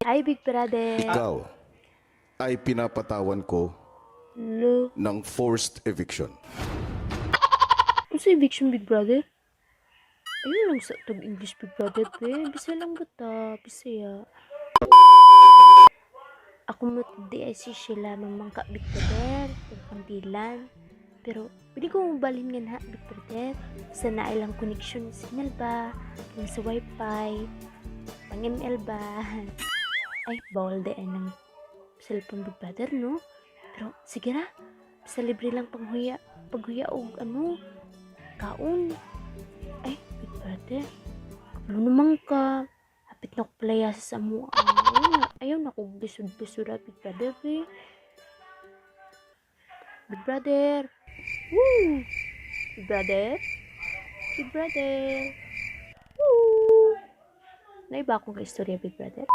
Hi, Big Brother. Ikaw ay pinapatawan ko Lo. Ng forced eviction. Unsa eviction, Big Brother? Ayaw lang sa tag English, Big Brother, be. Bisaya lang ba ta? Bisaya. Ako mo di ay si Sheila mamangka, Big Brother. Pero kampilan. Pero pwede ko mabalhin nga na, Big Brother. Sa naay lang connection signal ba? Kung sa wifi. Pang ML ba? Ay, bawal di ay ng cellphone, Big Brother, no? Pero sige ra. Sa libre lang panghuya. Paghuya og ano, kaon. Ay, Big Brother. Kabalo naman ka. Hapit na ko palaya sa amo. Ayaw na, ayaw na ko lisod-lisod, Big Brother, be. Big Brother. Woo! Big Brother. Big Brother. Woo! Naiba akong ka-istorya, Big Brother.